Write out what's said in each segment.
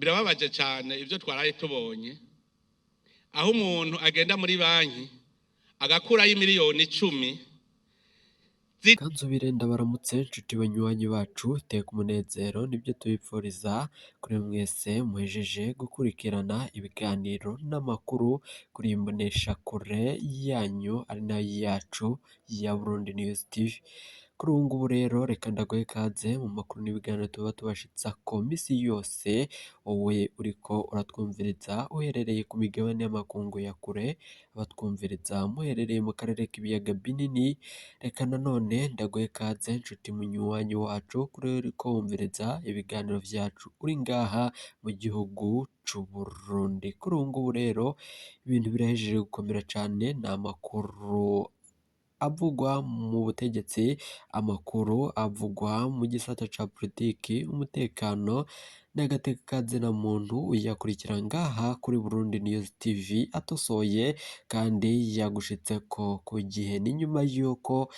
Birababaje cyane ibyo twaraye tubonye, aho umuntu agenda muri banki agakurayo miliyoni 10. Kanzubire ndabaramutse nshuti banywanyi bacu, teka umunezero nibyo tubipfuriza kuri mwese muhejeje gukurikirana ibiganiro n'amakuru kuri iyi mboneshakure yanyu ari nayo yacu ya Burundi News TV. Kuri ubu ngubu rero reka ndaguhe ikaze mu makuru n'ibiganiro tuba tubashitsako misi yose, wowe uriko uratwumviriza uherereye ku migabane y'amakungu ya kure, abatwumviriza muherereye mu karere k'ibiyaga binini. Reka nanone ndaguhe ikaze nshuti munywanyi wacu kuri uriko wumviriza ibiganiro vyacu uri ngaha mu gihugu c'Uburundi. Kuri ubu ngubu rero ibintu birahejeje gukomera cane, ni amakuru avugwa mu butegetsi, amakuru avugwa mu gisata ca politiki, umutekano n'agateka ka muntu, uyakurikira ngaha kuri Burundi News TV atosoye kandi yagushitseko ku gihe. Ni nyuma y'uko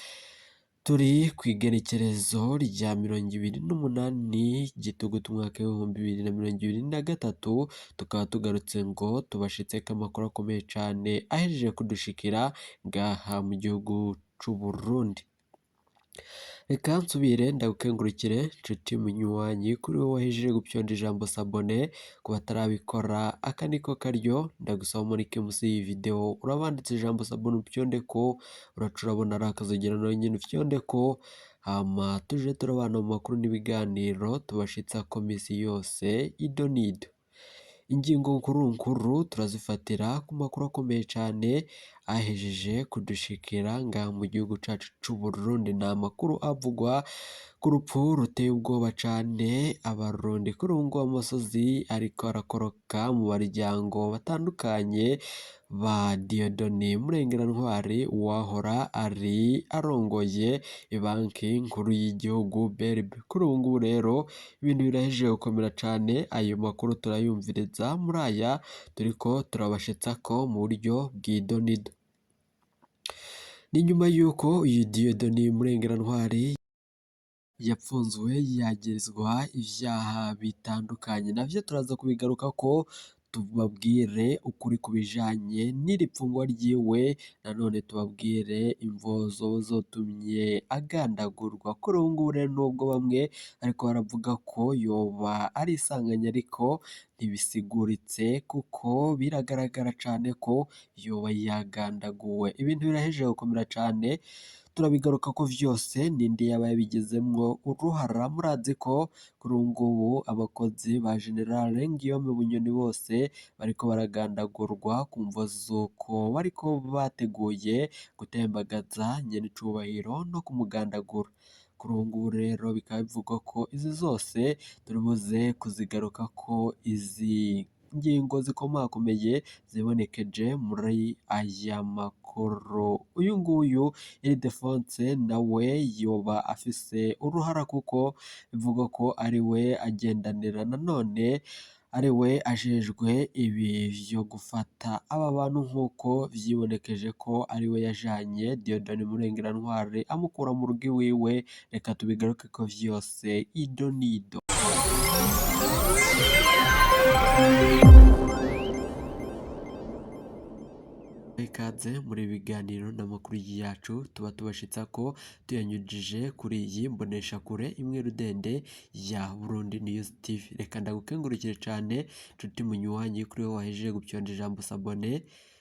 turi kw'igenekerezo rya 28 Gitugutu umwaka w'2023, tukaba tugarutse ngo tubashitseko amakuru akomeye cane ahejeje kudushikira ngaha mu gihugu c'Uburundi. Reka nsubire ndagukengurukire nshuti munywanyi kuri wowe wahejeje gupyonda ijambo s'abonner. Ku batarabikora aka niko karyo, ndagusaba umanike musi y'iyi video urabanditse ijambo s'abonner upyondeko, uraca urabona ari akazogera nawe nyene ufyondeko, hama tuje turabana mu makuru n'ibiganiro tubashitsako misi yose ido n'ido. Ingingo nkuru nkuru turazifatira ku makuru akomeye cane ahejeje kudushikira ngaha mu gihugu cacu c'Uburundi. Ni amakuru avugwa ku rupfu ruteye ubwoba cane abarundi. Kuri ubu ngubu amosozi ariko arakoroka mu baryango batandukanye ba Dieudonné Murengerantwari wahora ari arongoye ibanki nkuru y'igihugu BRB. Kuri ubu ngubu rero ibintu birahejeje gukomera cane, ayo makuru turayumviriza muri aya turiko turabashitsako mu buryo bw'idonido. Ni nyuma y'uko uyu Dieudonné Murengerantwari yapfunzwe yagirizwa ivyaha bitandukanye, navyo turaza kubigarukako tubabwire ukuri ku bijanye n'iri pfungwa ryiwe, nanone tubabwire imvo zoba zotumye agandagurwa. Kuri ubu ngubu rero nubwo bamwe ariko baravuga ko yoba ari isanganya, ariko ntibisiguritse kuko biragaragara cane ko yoba yagandaguwe. Ibintu birahejeje gukomera cane, turabigaruka ko vyose ninde yaba yabigizemwo uruhara. Murazi ko kuri ubu ngubu abakozi ba General Guillaume Bunyoni bose bariko baragandagurwa ku mvo z'uko bariko bateguye gutembagaza nyenicubahiro no kumugandagura. Kuri ubu ngubu rero bikaba bivugwa ko izi zose turibuze kuzigarukako, izi ngingo zikomakomeye zibonekeje muri aya makuru. Uyu nguyu Ildephonse nawe yoba afise uruhara kuko bivugwa ko ari we agendanira, nanone ari we ajejwe ibi vyo gufata aba bantu, nk'uko vyibonekeje ko ari we yajanye Dieudonné Murengerantwari amukura mu rugo iwiwe. Reka tubigarukeko vyose ido n'ido. Ikaze muri biganiro n'amakuru yacu tuba tubashitsako tuyanyujije kuri iyi mboneshakure imwe rudende ya Burundi News TV. Reka ndagukengurukire cane nshuti munywanyi kuri wowe wahejeje gupyonda ijambo s'abonner.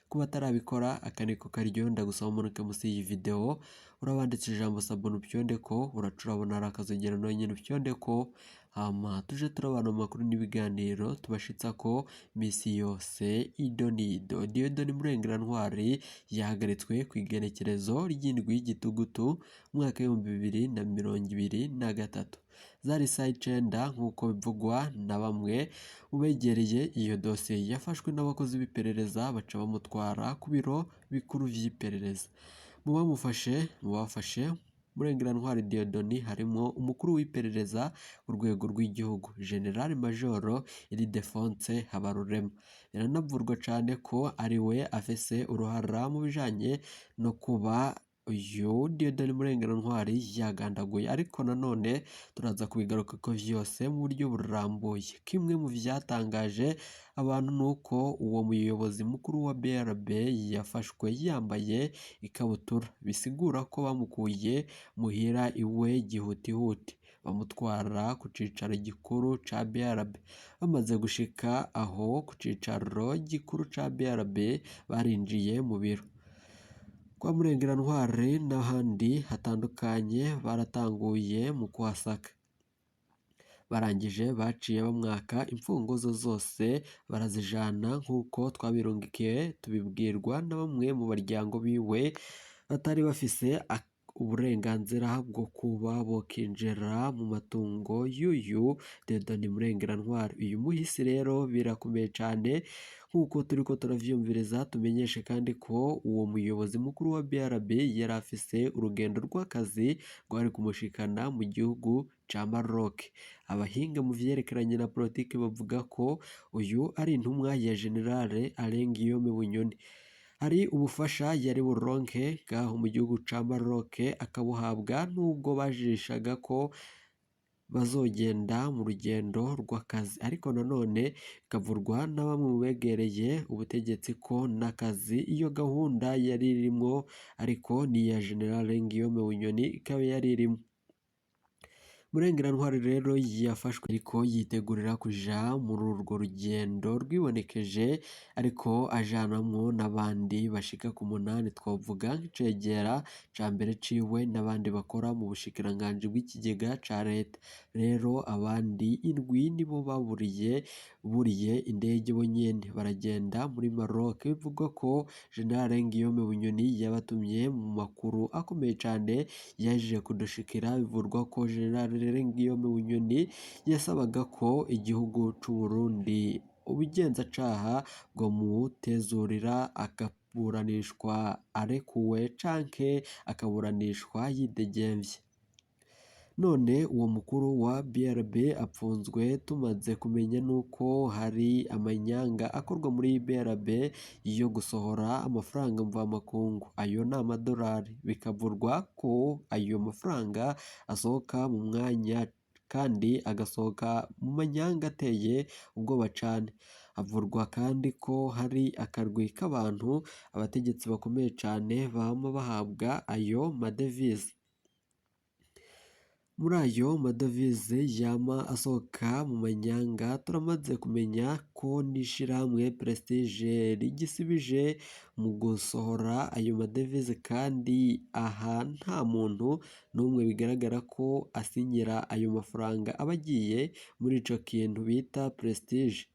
Ku batarabikora aka niko karyo, ndagusaba umanuke musi y'iyi video urabanditse ijambo s'abonner upyondeko, uraca urabona ari akazogera nawe nyene upyondeko, hama tuje turabana mu makuru n'ibiganiro tubashitsako misi yose ido n'ido. Dieudonné Murengerantwari yahagaritswe kw'igenekerezo ry'indwi y'Igitugutu umwaka w'2023, zari isaha 9 nk'uko bivugwa na bamwe mu begereye iyo dosiye. Yafashwe n'abakozi b'iperereza baca bamutwara ku biro bikuru vy'iperereza. Mu bamufashe, mu bafashe Murengerantwari Dieudonné harimwo umukuru w'iperereza ku rwego rw'igihugu General Major Ildephonse Habarurema. Biranavurwa cane ko ari we afise uruhara mu bijanye no kuba Uyu Dieudonne Murengerantwari yagandaguye, ariko nanone turaza kubigarukako vyose mu buryo burambuye. Kimwe mu vyatangaje abantu nuko uwo muyobozi mukuru wa BRB yafashwe yambaye ikabutura, bisigura ko bamukuye muhira iwe gihutihuti, bamutwara ku cicaro gikuru ca BRB. Bamaze gushika aho ku cicaro gikuru ca BRB, barinjiye mu biro kwa Murengerantwari n'ahandi hatandukanye, baratanguye mu kuhasaka. Barangije baciye bamwaka imfunguzo zose barazijana, nk'uko twabirungikiye tubibwirwa na bamwe mu baryango biwe batari bafise uburenganzira bwo kuba bokinjira mu matungo y'uyu Dieudonne Murengerantwari. Uyu muhisi rero birakomeye cane nk'uko turiko turavyumviriza. Tumenyeshe kandi ko uwo muyobozi mukuru wa BRB yari afise urugendo rw'akazi rwari kumushikana mu gihugu ca Maroc. Abahinga mu vyerekeranye na politike bavuga ko uyu ari intumwa ya General Alain Guillaume Bunyoni. Hari ubufasha yari buronke ngaho mu gihugu ca Maroc, akabuhabwa nubwo bajishaga ko bazogenda mu rugendo rw'akazi, ariko nanone bikavurwa na bamwe mu begereye ubutegetsi ko n'akazi iyo gahunda yari irimwo, ariko n'iya General Guillaume Bunyoni ikaba yari irimwo. Murengerantwari rero yafashwe ariko yitegurira kuja muri urwo rugendo rwibonekeje, ariko ajanamwo n'abandi bashika ku 8, twovuga nk'icegera ca mbere ciwe n'abandi bakora mu bushikiranganji bw'ikigega ca leta. Rero abandi 7 nibo baburiye buriye indege bo nyene baragenda muri Maroc. Bivugwa ko General Guillaume Bunyoni yabatumye mu makuru akomeye cane yaje kudushikira. Bivugwa ko General Guillaume Bunyoni yasabaga ko igihugu c'u Burundi ubugenzacaha bwo mutezurira akaburanishwa arekuwe canke akaburanishwa yidegemvye. None uwo mukuru wa BRB apfunzwe tumaze kumenya nuko hari amanyanga akorwa muri BRB yo gusohora amafaranga mvamakungu, ayo ni amadolari, bikavurwa ko ayo mafaranga asohoka mu mwanya kandi agasohoka mu manyanga ateye ubwoba cane. Havurwa kandi ko hari akarwi k'abantu, abategetsi bakomeye cane bama bahabwa ayo madevize. Muri ayo madovize yama asohoka mu manyanga, turamaze kumenya ko n'ishirahamwe Prestige rigisibije mu gusohora ayo madevize, kandi aha nta muntu n'umwe bigaragara ko asinyira ayo mafaranga aba agiye muri ico kintu bita Prestige.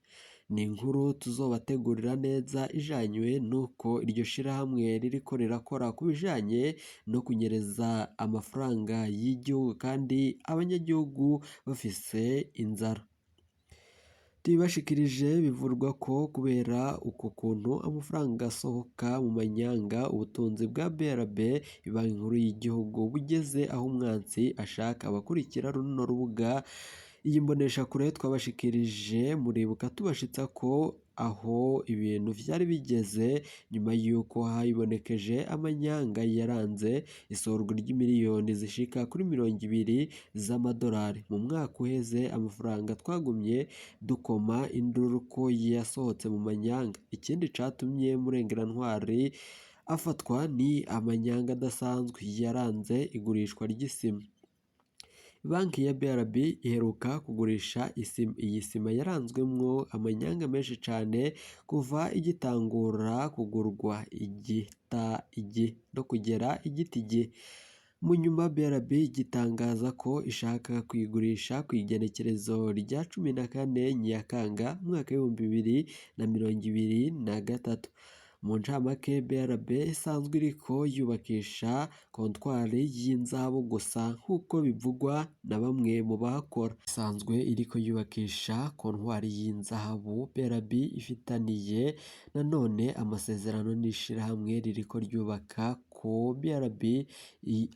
Ni inkuru tuzobategurira neza ijanywe nuko iryo shirahamwe ririko rirakora ku bijanye no kunyereza amafaranga y'igihugu kandi abanyagihugu bafise inzara. Tubibashikirije bivurwa ko kubera uko kuntu amafaranga asohoka mu manyanga, ubutunzi bwa BRB, Banki Nkuru y'igihugu, bugeze aho umwansi ashaka. Abakurikira runo rubuga iyi mboneshakure twabashikirije, muribuka tubashitsa ko aho ibintu vyari bigeze nyuma y'uko hibonekeje amanyanga yaranze isohorwa ry'imiliyoni zishika kuri 20 z'amadolari mu mwaka uheze, amafaranga twagumye dukoma induru ko yasohotse mu manyanga. Ikindi catumye Murengerantwari afatwa ni amanyanga adasanzwe yaranze igurishwa ry'isima. Banki ya BRB iheruka kugurisha isima. Iyi sima yaranzwemwo amanyanga menshi cane kuva igitangura kugurwa igita igi no kugera igiti gi. Mu nyuma BRB gitangaza ko ishaka kuyigurisha kw'igenekerezo rya 14 Nyakanga umwaka 2023. Mu ncamake, BRB isanzwe iriko yubakisha kontwari y'inzahabu gusa, nk'uko bivugwa na bamwe mu bahakora. Isanzwe iriko yubakisha kontwari y'inzahabu. BRB ifitaniye nanone amasezerano n'ishirahamwe ririko ryubaka ko BRB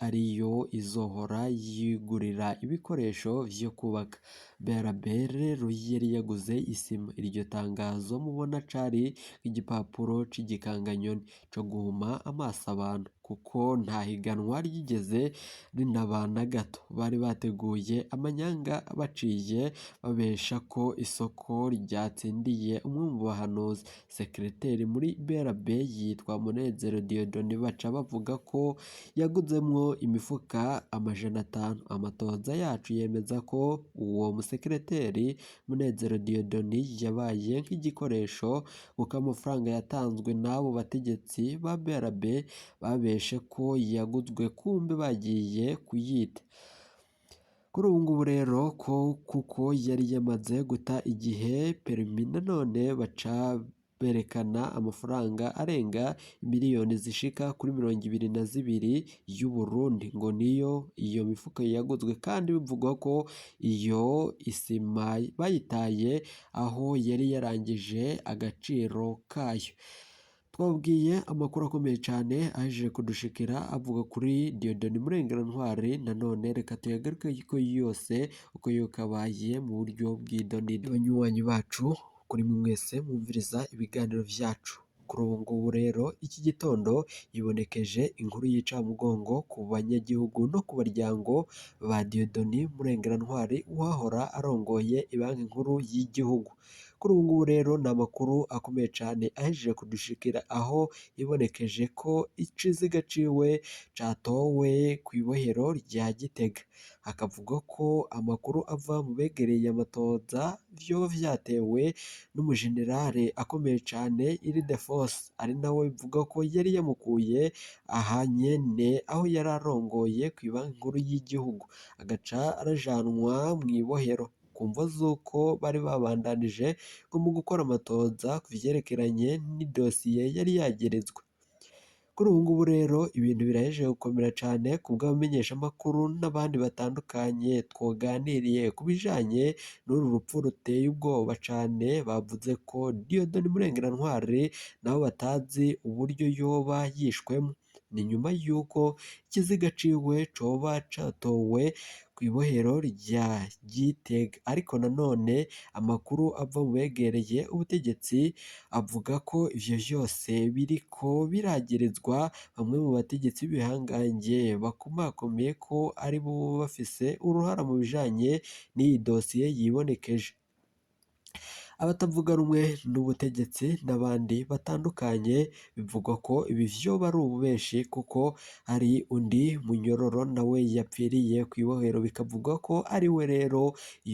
ariyo izohora yigurira ibikoresho vyo kubaka. BRB rero yari yaguze isima. Iryo tangazo mubona cari igipapuro c'igikanganyoni co guhuma amaso abantu. Kuko nta higanwa ryigeze rinaba na gato. Bari bateguye amanyanga baciye babesha ko isoko ryatsindiye umwe mu bahanuzi. Sekereteri muri BRB yitwa Munezero Dieudonné baca bavuga ko yaguzemwo imifuka 500. Amatohoza yacu yemeza ko uwo musekereteri Munezero Dieudonné yabaye nk'igikoresho kuko amafaranga yatanzwe n'abo bategetsi ba BRB babeshe ko yaguzwe kumbe bagiye kuyita. Kuri ubu ngubu rero ko kuko yari yamaze guta igihe perimi, nanone baca berekana amafaranga arenga miliyoni zishika kuri 22 y'Uburundi ngo niyo iyo mifuka yaguzwe, kandi bivugwa ko iyo isima bayitaye aho yari yarangije agaciro kayo. Twabwiye amakuru akomeye cyane aje kudushikira avuga kuri Dieudonné Murengerantwari, nanone reka tuyagaruke ko yose uko yokabaye mu buryo bw'idonidi. Banywanyi bacu kuri mwe mwese mwumviriza ibiganiro vyacu. Kuri ubu ngubu rero iki gitondo yibonekeje inkuru y'icamugongo ku banyagihugu no ku baryango ba Dieudonné Murengerantwari wahora arongoye ibanki nkuru y'igihugu. Kuri ubu ngubu rero ni amakuru akomeye cane ahejeje kudushikira aho yibonekeje ko iciziga ciwe catowe kw'ibohero rya Gitega. Hakavugwa ko amakuru ava mu begereye amatohoza vyoba vyatewe n'umujenerale akomeye cane Ildefonse, ari nawe bivuga ko yari yamukuye aha nyene aho yari arongoye kw'ibanki nkuru y'igihugu, agaca arajanwa mw'ibohero ku mvo z'uko bari babandanije ngo mu gukora amatohoza ku vyerekeranye n'idosiye yari yageretswe. Kuri ubu ngubu rero ibintu birahejeje gukomera cane ku bw'abamenyeshamakuru n'abandi batandukanye twoganiriye ku bijanye n'uru rupfu ruteye ubwoba cane, bavuze ko Dieudonné Murengerantwari nabo batazi uburyo yoba yishwemwo. Ni nyuma y'uko ikiziga ciwe coba catowe kw'ibohero rya Gitega, ariko nanone amakuru ava mu begereye ubutegetsi avuga ko ivyo vyose biriko biragerezwa bamwe mu bategetsi b'ibihangange bakomakomeye ko ari bo bafise uruhara mu bijanye n'iyi dosiye yibonekeje. Abatavuga rumwe n'ubutegetsi n'abandi batandukanye bivugwa ko ibi vyoba ari ububeshi kuko hari undi munyororo nawe yapfiriye kw'ibohero, bikavugwa ko ari we rero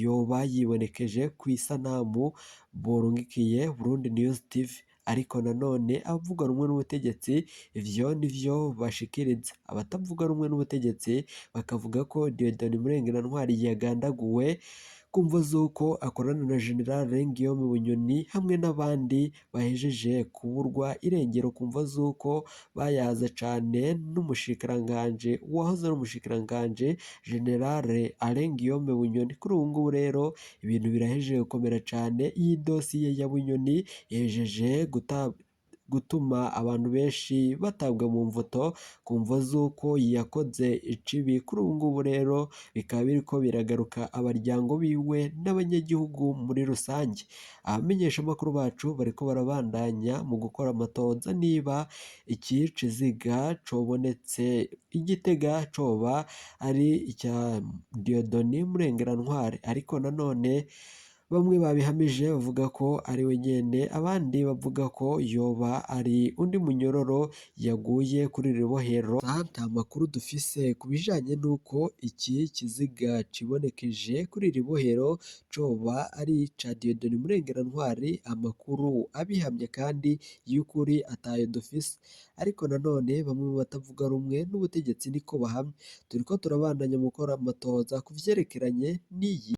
yoba yibonekeje kw'isanamu borungikiye Burundi News TV. Ariko nanone abavuga rumwe n'ubutegetsi ivyo nivyo bashikiriza. Abatavuga rumwe n'ubutegetsi bakavuga ko Dieudonné Murengerantwari yagandaguwe ku mvo z'uko akorana na General Guillaume Bunyoni hamwe n'abandi bahejeje kuburwa irengero ku mvo z'uko bayaze cane n'umushikiranganje uwahoze ari umushikiranganje General Alain Guillaume Bunyoni. Kuri ubu ngubu rero ibintu birahejeje gukomera cane, iyi dosiye ya Bunyoni ihejeje gutuma abantu benshi batabwa mu mvuto ku mvo z'uko yakoze icibi. Kuri ubu ngubu rero bikaba biriko biragaruka abaryango biwe n'abanyagihugu muri rusange. Abamenyeshamakuru bacu bariko barabandanya mu gukora amatohoza niba iki ciziga cobonetse i Gitega coba ari icya Dieudonné Murengerantwari, ariko nanone bamwe babihamije bavuga ko ari we nyene, abandi bavuga ko yoba ari undi munyororo yaguye kuri iri bohero. Nta makuru dufise ku bijanye n'uko iki kiziga cibonekeje kuri iri bohero coba ari ica Dieudonné Murengerantwari, amakuru abihamya kandi y'ukuri atayo dufise. Ariko nanone bamwe mu batavuga rumwe n'ubutegetsi niko bahamya. Turiko turabandanya mu gukora amatohoza ku vyerekeranye n'iyi